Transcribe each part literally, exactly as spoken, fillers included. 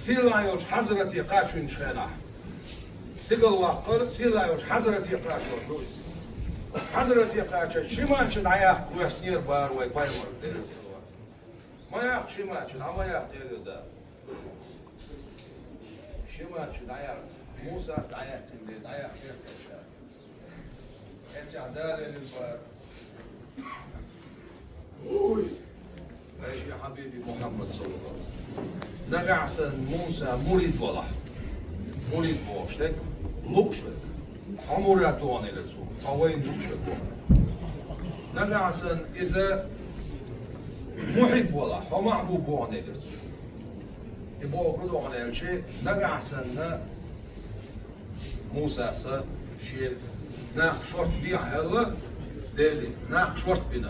Сийлахь йолчу Хьазрате кхачийначу хенахь. Стигала ваккхара, сийлахь йолчу Хьазрате кхачор ду иза. Хьазрате кхача ши мача дӀаяккха гӀоьртинера бара вай пайхамар, Делера салават. Ма яккха ши мача, дӀа ма яккха, элира Дала. Ши мача дӀаяккха. Мусас дӀаяьккхина бен, дӀаяккха гӀерта ша. Эццехь Дала элира бара. Ой! Ай шен хьабиби Мухьаммад саллаллаху алейхи ва саллям. Нагахь санна Муса мурид валахь. Мурид бохуш дерг, лууш верг. Хьо мурад ду хьуна, элира цо. Хьо вайна лууш верг ву. Нагахь санна иза мухьиб валахь. Хьо маьхьбуб ву хьуна, элира цо. И бохург ду хьуна аьлча, нагахь санна Мусас шен нах шорта бехьа аьлла, Деле, нах шорта бина.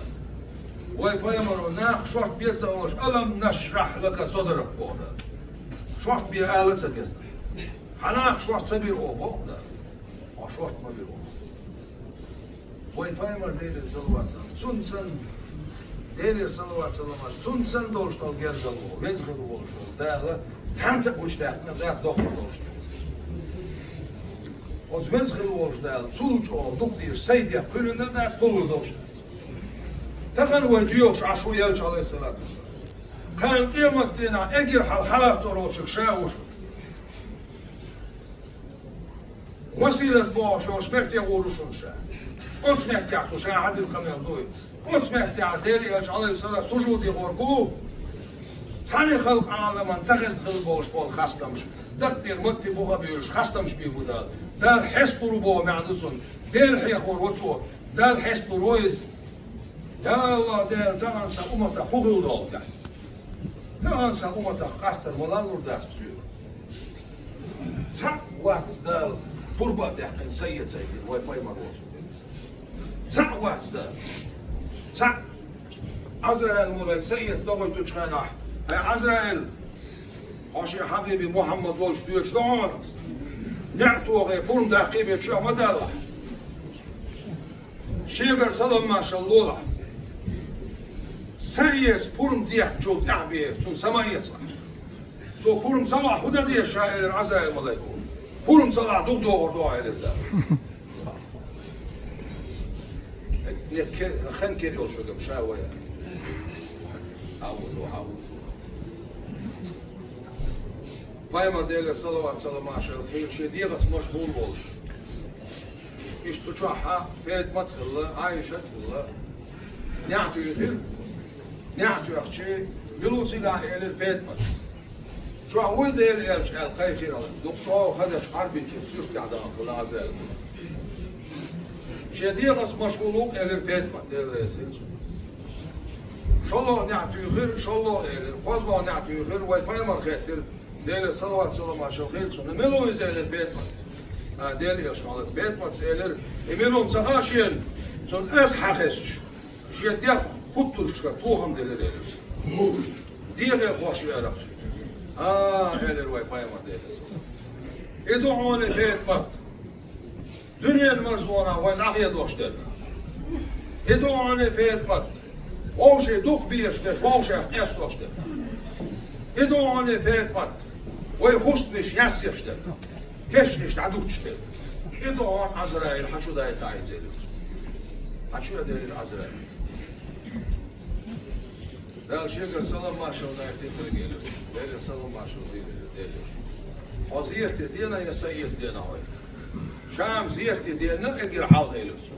Вай пайхамаро нах шорта бе ца олуш, «Алам нашрахь лака садрак» боху. Шорта бе ала ца деза. Хьан нах шорта ца бира оха боху, хьо шорта ма бира оха. Вай пайхамар, Делера салават салам. Цунна санна, Делера салават салам, цунна санна долуш долу гергарло, веза хилла волуш волу Дала, цхьаьнца а гучудаьккхина, гӀерта доккхур долуш. Оцу веза хилла волуш Дала, цул чӀогӀа дукха дезаш, сайн декъа кхуьллина дац, кхуллур долуш. Тахана вай доьхуш Ӏаш ву элча, алейхиссалату вассалам. Кхана къематдийнахь эгира хьал хьалатор волчуьра ша ву шу. Василат бохуш йолуш метте гӀур ву шуна ша. Оцу меттехь цу ша хьадина къамел дуй. Оцу меттехь Делан элча, алейхиссалам, сужуде гӀур бу. Цхьана халкъ Ӏаламан ца хезна хилла болуш болу хастамаш. Дакъа тӀера матте буха а буьйлуш, хастамаш бийр бу Дала. Дала хьестур ву боху маьӀна ду цунна. Дела хьехор ву цо. Дала хьестур ву иза. Я АллахӀ, Дела, тахана сан умматах хӀун хилла долу тӀехь? Тахана сан умматах къастар ма лаллур дац кхуьйга. Цхьаъ вац Дала пурба а даьккхина, са эцайдина вай пайхамар воцург. Цхьаъ вац Дала. Цхьаъ. Ӏазраил малайк са эца догӀуьйтучу хенахь: «Хьай Ӏазраил, хьо шен хьабиби Мухьаммад волуш доьчу до хьуна. НеӀ тохий, пурба даккхий бен чоьхьа ма далахь». Шегара салам-маршалла лолахь. Са эца пурба деттачул тӀаьхьа бен цунна са ма эцалахь. Цо пурба ца лахь хӀун дан деза ша, элира Ӏазраил малайко. Пурба ца лахь духу догӀур ду хьо, элира Дала. Хан кер йолуш верг ша вай. Хьаву, хьаву. Пайхамар, Делера салават салам-маршалла хуьлда, шен дегӀаца машгӀул волуш. Иштта цу чохь ПетӀамат а хилла, Ӏайшат а хилла. НеӀ туьйхира. НеӀ тоьхча, мила ву цигахь, элира ПетӀамат. Чохь вуй Делан элча аьлла кхайкхира, дукха чӀогӀа хазачу Ӏарбинчуьра суьртехь даха хилла Ӏазраил. Шен дегӀаца машгӀул ву-кх, элира ПетӀамат, Дела реза хила цунна. ШолгӀа неӀ туьйхира, шолгӀа элира, кхозлагӀа неӀ туьйхира, вай пайхамар хаьттира, Делера салават салам-маршалла хуьлда цунна. Мила ву иза, элира ПетӀамат. А, Делан элча, хьалаца ПетӀамат элира, и мила ву ца хаьа шена, цунна аса хьан хезча, шен дегӀ кхуттуршка тохам делира, элира. ДегӀе хӀорш ярахча. А, элира вай пайхамар, Делера салам. И ду хьуна, ПетӀамат. Дуьненан марзонах вай дӀахедош дерг. И ду хьуна, ПетӀамат. Вовшийн дукха безаш берш вовшех къестош дерг. И ду хьуна, ПетӀамат. Вай хустамаш яьсса еш дерг. Кешнаш дӀадуттуш дерг. И ду хьуна, Ӏазраил, хьан чу дайта хьайца, элира. Хьан чу а делира Ӏазраил. Дала шегара салам-маршалла дайтина дерг, элира. Делера салам-маршалла хуьлда, элира Делан элча. Хьо зерате дена я са эца дена хьо? Ша-м зерате дена, эгира хьалха, элира цо.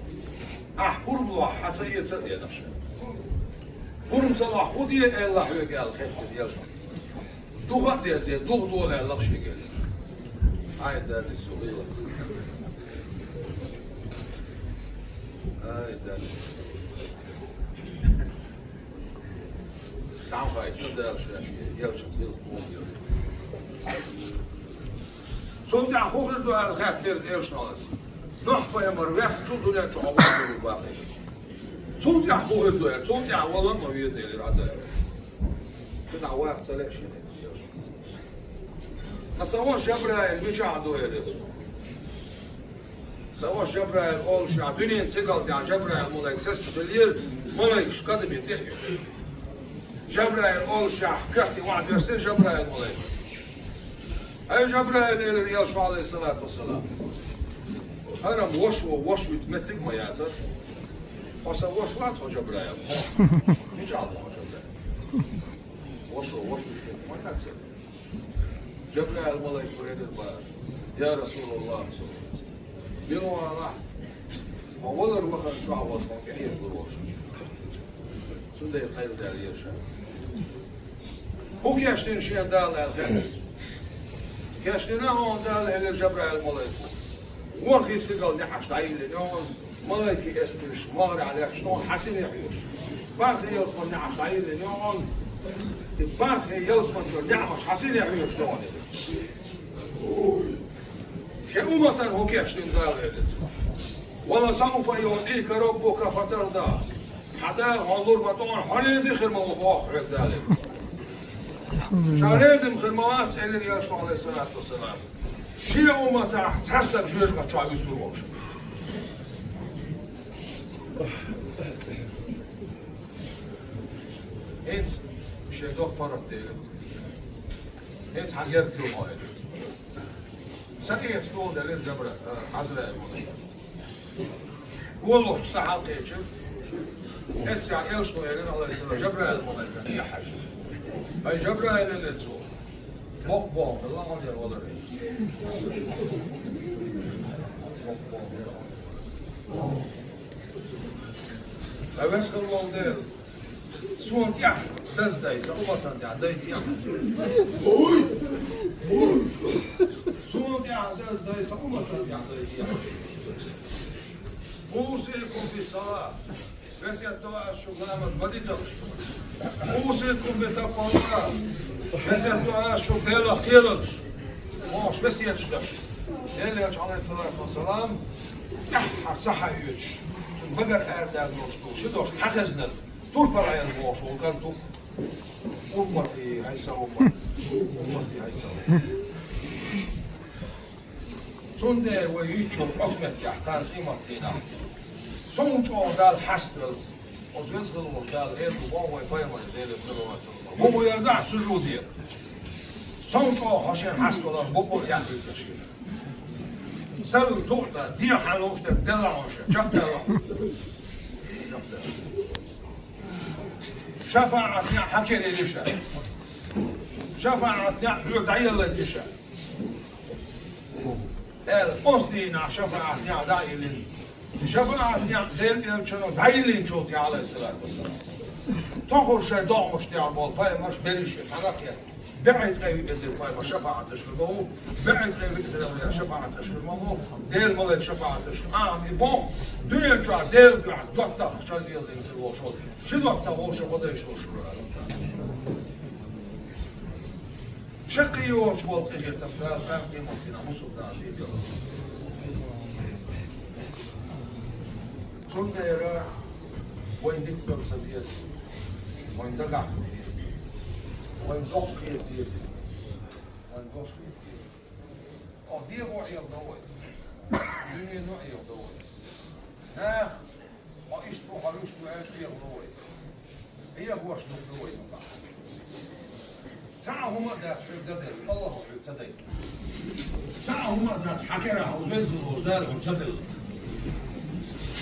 Ахь пурба лохь, хьан са эца а дена ша. Пурба ца лахь хӀун де аьлла хьоьга аьлла хаьттира элчано. Духа а дезде, духа дола аьлла шега, элира. Ай, Далла, со гӀийла. Ай, Далла. ДӀахайта Дала шаьш, элчанца хилла боху. Цул тӀаьхьа хӀун хир ду аьлла хаьттира элчано. Нохь-пайхамар ваьхначул дуьнен чу хьо вахар ву бахийта. Цул тӀаьхьа хӀун хир ду аьлла, цул тӀаьхьа вала а ма веза, элира Ӏазраил. Кхин дӀа ваха ца лаьа шена, элира элчано. Ткъа сан ваша Жабраил мичахь ду, элира цо. Сан ваша Жабраил олушехь, дуьненан сигал тӀехь Жабраил малайк сацахилира, малайкаш кадаме тӀе а юьхира. Жабраил олушехь, коьрте охьадоьссира Жабраил малайк. Ай, Жабраил, элира Элчано, Ӏалайхиссалату вассалам. Хьарам воша, воша вита меттиг ма яцар. Хьо сан воша вац, хьо Жабраил. ХӀинца хьо Жабраил. Воша, воша вита меттиг ма яцар. Жабраил малайко элира бара: «Я Расулаллах, мила валахь, хьо валар вахана чохь волуш хьуна тӀехьежа лур волуш». Цундела кхайкхадаьлла еза ша. ХӀун кечдина шена Дала аьлла хаьттира цо. Кечдина хьуна Дала, элира Жабраил малайко, ворхӀе стигал неӀарш дӀайиллина хьуна, малайкий эскарш могӀарехь лаьтташ хьуна хьан сине хьоьжуш. БархӀе ялсаман неӀарш дӀайиллина хьуна, и бархӀе ялсаман чуьра неӀарш хьан сине хьоьжуш хьуна. Шен умматана хӀун кечдина Дала, элира цо. «Ва ласавфа юӀтика раббука фатарда». Хьан Дала хьуна лур ма ду хьуна, хьо реза хир ма ву боху хьоьга Дала. Ша реза хир ма вац, элира Элчано, Ӏалайхиссалату вассалам. Шен умматах цхьа стаг жоьжахати чохь вуьсур волуш. ХӀинца шен доккха паргӀат делира. ХӀинца хьан герга хила хьо, элира. Сан эца тӀулделира Жабра-, а, Ӏазраил ву. Волуш са хьалкхечира. Эццехь Элчано элира, Ӏалайхиссалам, Жабраил малайкана тӀе хьажа. Ай, Жабраил, элира цо, боккха бохам хилла хьуна хӀара валар. Ай, веза хилла волу Дела, суна тӀехь даздай, сан умматана тӀехь дайде. Суна тӀехь даздай, сан умматана тӀехь дайде. Усикум бис-салат. Весет до ас шуьга ламаз ма диталаш. Усикум битакъваллах. Весет до ас шуьга Делах кхералаш. Бохуш весеташ деш. Элчано, Ӏалайхиссалату вассалам, тӀаьххьара сахьа оьцуш, цуьнан багара арадаьлла долуш ду, ши дош хьан хезнарг, турпал Ӏела бохуш волу кӀант ву. Уммати, хьай сан уммат. Уммати, хьай сан уммат. Цундела вай йитчул оцу меттехь, кхана къематдийнахь, сов чӀогӀа Далла хьаставелла, оцу веза хилла волчу Дала эр ду боху вай пайхамаре, Делера салават-салам хуьлда цунна, ву ма везахь сужуде. Сов чӀогӀа хьо шена хьаставелла букъо а яхйиташ хир. Царна туъа дан, дехьа лууш дерг делахь хьуна шен, чекхдаьлла хьуна. Чекхдаьлла. ШафаӀат неӀ хьан кара елира ша. ШафаӀат неӀ хьоьга дӀаелларг ша. Аьлла, оцу дийнахь шафаӀат неӀ дӀа а йиллина. И шафаӀат неӀ Делан Элчано дӀайиллинчул тӀаьхьа, Ӏалайхиссалату вассалам, тохара шайн догӀмаш тӀехь болу пайхамарш берриш а цхьаьна кхетта, бӀе ткъе виъ эзар пайхамар шафаӀат деш хир ма ву, бӀе ткъе виъ эзар пайхамар шафаӀат деш хир ма ву, Делан малайк шафаӀат деш хир. Ахьа и боху, дуьнен чохь Делан дуьхьа доттагӀа шалвелла хир волуш волу, ши доттагӀа волуш а гӀо дайш волуш вара. Чаккхе йоцуш болу къинхетам Дала кхана къематдийнахь мусулманашна дийр ду. Цундела вайн дицдала ца деза, вайн дагахь ца деза, вайн доккха хета деза, вайн дош хета деза. О, дегӀо Ӏеха до вай, дуьнено Ӏеха до вай. Нах, о, иштта бу, хьо вуьшта ву аьлча, Ӏеха до вай. Ӏехош дукха ду вай юкъахь. Цхьа а хӀума а дац хьоьга дан делла, Аллахо хьоьга ца дайта. Цхьа а хӀума а дац хьан кара хьо веза волчу Дала хьуна ца деллалц.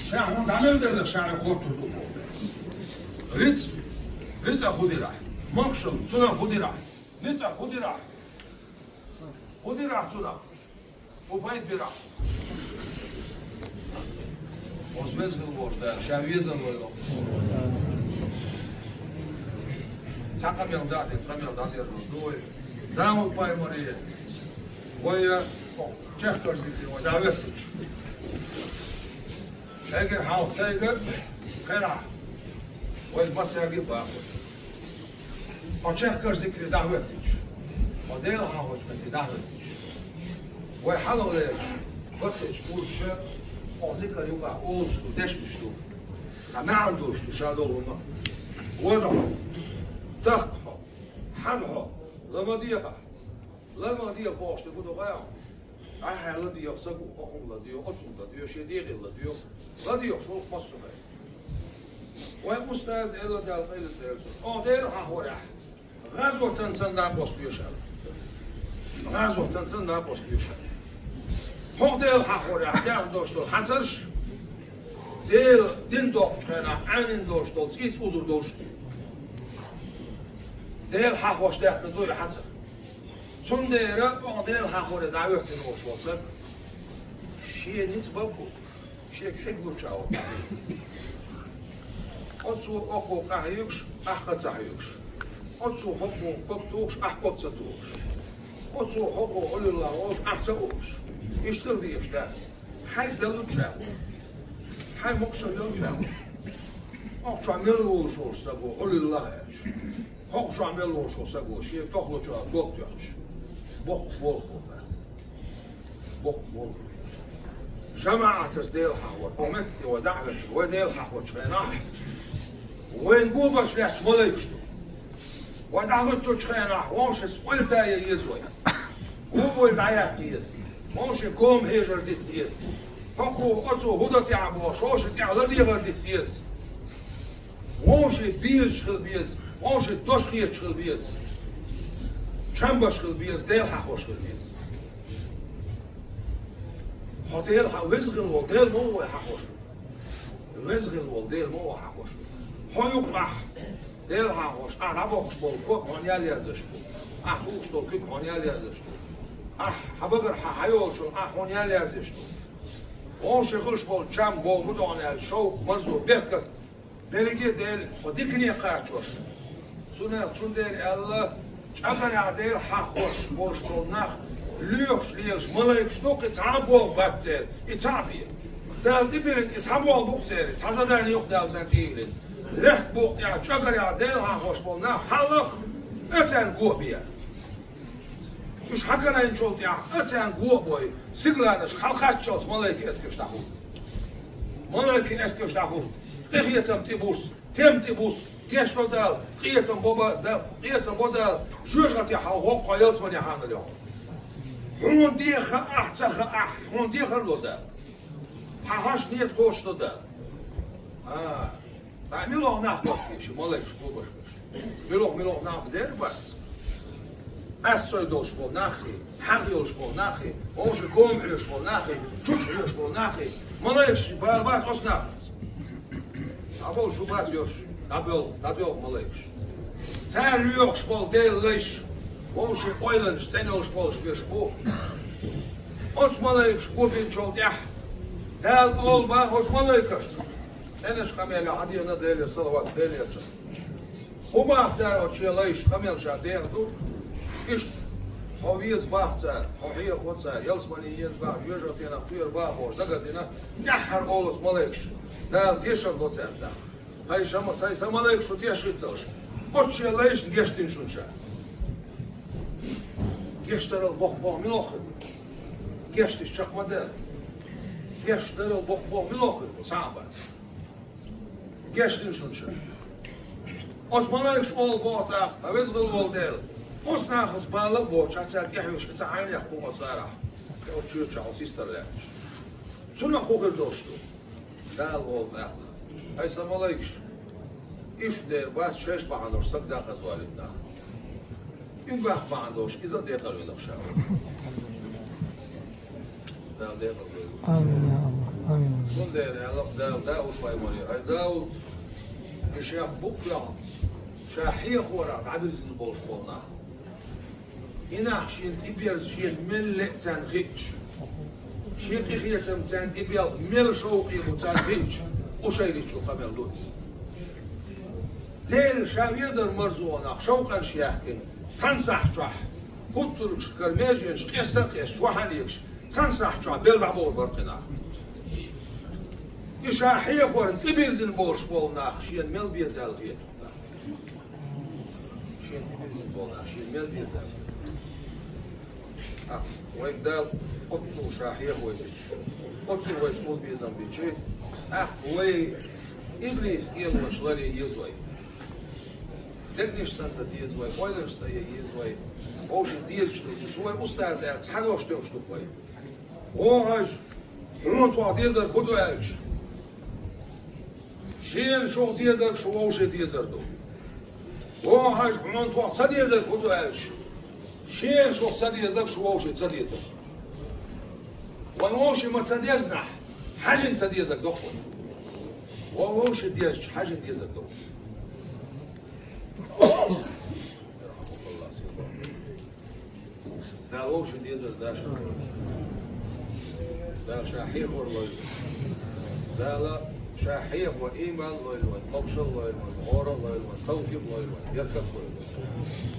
Ша хьуна дӀа мел делларг ша хьоьга хоттур ду боху. Рицкъ, рицкъа хӀун дира ахь? Могушалла, цунах хӀун дира ахь? Ницкъа хӀун дира ахь? ХӀун дира ахь цунах? ХӀун пайда бира ахь? Оцу веза хилла волчу Дала ша везар лойла. Цхьа къамел дӀа а дина, къамел дӀадерзор ду вай. Дауд-пайхамаре вай чехкарзийтина вай дӀахӀоьттича. Эггара хьалха сайга кхерахь вай массаьрга а бакъ вай. Хьо чехкарзийтина дӀахӀоьттича, хьо Дела хьахочу метте дӀахӀоьттича, вай хьалха лерча, баттачу курча, хьо зикар юкъахь олуш ду, дешнаш ду, хьан маьӀна долуш ду ша долу хӀума. Вада хьо, тахка хьо, хьан хьо, ла ма дехахь, ла ма деха бохуш дерг хӀун ду хаьий хьуна? Ахьа ладоьгӀу, сан гу, хӀокхунна ладоьгӀу, оцунна ладоьгӀу, шен дегӀана ладоьгӀу. ЛадоьгӀуш волу массо а хӀума. Вайн устаза элла Дала къайлаца элира цунна: «О, Дела хьахорехь, гӀазотан санна дӀа а босса доьшу», – аьлла. Назух тан сан напост юша. Хьо Дела хьахорехь, тӀехь долуш долу хьацарш, Дела дин доккхучу хенахь Ӏанин долуш долу цӀийца узур долуш ду. Дела хьахош даьхна ду и хьацар. Цундела оха Дела хьахоре дӀахӀоьттина волуш волу саг, шен ницкъ бан бу, шега хьиг луча а ву. Оцо окхо къахьоьгуш, ахь къа ца хьоьгуш. Оцо хӀокхо ког тухуш, ахь ког ца тухуш. Оцо хӀокхо Ӏулиллах олуш, ахь ца олуш. Иштта хила дезаш дац. Хьайн далучча а ву. Хьайн мукъашалла йолча а ву. Оха чохь мел волуш волу саго Ӏулиллах аьлча. ХӀокху чохь мел волуш волу саго шен тохлучу а дог тоьхча. Боккха болх бу. Боккха болх. ЖамаӀатаца Дела хьахор. Оха метте вай дӀахӀоьттина, вай Дела хьахочу хенахь, вайна гобаш лаьтташ малайкаш ду. Вай дӀахӀоьттучу хенахь, вовшашца ойла тае еза вай. Вон ойла дӀаяккха еза. Вовшийн кома хьежар дита еза. ХӀокхо оцо хӀун до тӀехь бохуш, вовшийн тӀехь ладегӀар дита еза. Вовшийн безаш хила беза, вовшийн дош хеташ хила беза. Чамбаш хила беза, Дела хьахош хила беза. Хьо Дела хьан веза хила волу, Дела ма ву вай хьахош. Веза хила волу, Дела ма ву хьахош. Хьо юккъахь Дела хьахош, ахь дӀабоккхуш болу ког хьуна ял яздеш бу. Ахь тухуш долу куьг хьуна ял яздеш ду. Ахь хьан багара хьан хьайолуш ахь хьуна ял яздеш ду. Вовшийн хуьлуш болу чам боху хӀун дохьуна аьлла, шовкъ, марзо, беркат. Берриге а Дела, хьо дикане кхачош. Цунах цундела аьлла, чӀагарехь Дела хьахош болуш болу нах, лоьхуш лелаш малайкаш ду, кхин цхьа а болх бац церан, и цхьаъ бен. Дала тӀебиллина и цхьа болх бу-кх церан, цхьа задание ю-кх Дала царна тӀедиллина. Лехк букъ тӀехь чӀагарехь Дела хьахош болу нах хьалха а царна го а бен. Уьш хьакарайначул тӀехь а царна го а бой, сигаланашка хьалакхаччалц малайкийн эскарш дӀахӀутту. Малайкийн эскарш дӀахӀутту. Къинхетам тӀебуссу, тем тӀебуссу, гечдо Дала, къинхетам бо Дала, къинхетам бо Дала, жоьжахатехь хьо воккхахь ялсамане хьанал йо. Хьуна дехахь, ахь ца хаахь, хьуна дехар ло Дала. Хьан хьашт нийса кхочушдо Дала. А. Ткъа муьлха нах бара те шу малайкаш гобаш берш? Муьлха, муьлха нах дера бара? Ас сой долуш болу наххий, хьагӀ йолуш болу наххий, вовшийн кома хьоьжуш болу наххий, чучу хьоьжуш болу наххий, малайкаш бала бац оцу нахаца. ДӀаболу шу бац йош, дӀабоьлху, дӀабоьлху малайкаш. Цара лоьхуш болу Делан лайш, вовшийн ойланаш цӀена йолуш болуш берш бу. Оцу малайкаш го бинчул тӀаьхьа Дала олу боху оцу малайкашца. ЦӀеначу къамелехь Ӏадийна Делера салават, Делера цунна. ХӀун боху цара оцу шен лайшца къамел ша деха ду? Иштта, хьо веза боху цара, хьо хьехаво цара, ялсамане еза боху, жоьжахатенах кхоьру боху бохуш дагардина, тӀаьххьара олу оцу малайкаша. Дала тешам ло цаьрга даха. Хьай шама, сайн сан малайкаш шу тешхӀитталаш. Оцу шен лайшна гечдина шуна ша. Гечдарал боккха боху мила хир бу? Гечдича чекх ма даьлла. Гечдарал боккха боху мила хир бу? Цхьа а бац. Гечдина шуна ша. Оцу малайкаша олу боху тӀаккха, хьан веза хила волу Дела. Оцу нахаца бала а боцуш, хьан цара тӀехьоьжуш, хьан ца хьайнех кху оцу арахь. Оцу чоьчахь оцу сестар лаьтташ. Цунах хӀун хир долуш ду? Дала олу тӀаккха. Ай сан малайкаш, иштта дер бац шайша бахьана долуш саг дакъазолийта нах. Уьгах бахьана долуш иза а декъалвина ша. Дала декъалвойла. Амин, я Аллах, амин. Цундела аьлла Дала Дауд пайхамаре, ай Дауд, и шех букъ йоху, ша хьехорах дӀабирзина болуш болу нах. И нах шена тӀеберза шена мел леа царна хиъча, шен къинхетам царна тӀебелха мел шовкъе бу царна хиъча, Къушайричо къамел ду иза. Дела ша везар марзо нах шовкъанаш яьккхина, цхьана сахьт чохь, хӀуттургашкара меженаш къеста а къесташ, вахьа а леташ, цхьана сахьт чохь бел дӀабохур бара кхин нах. И ша хьехорна тӀебирзина болуш болу нах шена мел беза аьлла хета. Шен тӀе безина болу нах, шен мел деза. А, вай Дала оццул ша хьехавой бича. Оццул вай цӀа безам бича. А, вай иблис кӀелонаш ларе еза вай. Дегнаш санна деза вай, ойланаш ца е еза вай. Вовшийн дезаш ду, цу вай устаз аьлла, цхьа дош тевш ду вай. Вон хьажа, хьуна тхох дезарг хӀун ду аьлча? Шена шух дезарг шу вовше дезар ду. Вон хьажа, хьуна тхох ца дезарг хӀун ду аьлча? Шен шух ца дезаг шу вовши ца дезаг. Ван вовши ма ца дезнахь, хьажин ца дезаг доху. Ван вовши дезчу хьажин дезаг доху. Дала вовши дезар дашар. Дала ша хьехор лойла. Дала ша хьехо иман лойла вайн, могушал лойла вайн, гӀора лойла вайн, товфикъ лойла вайн, беркат лойла вайн.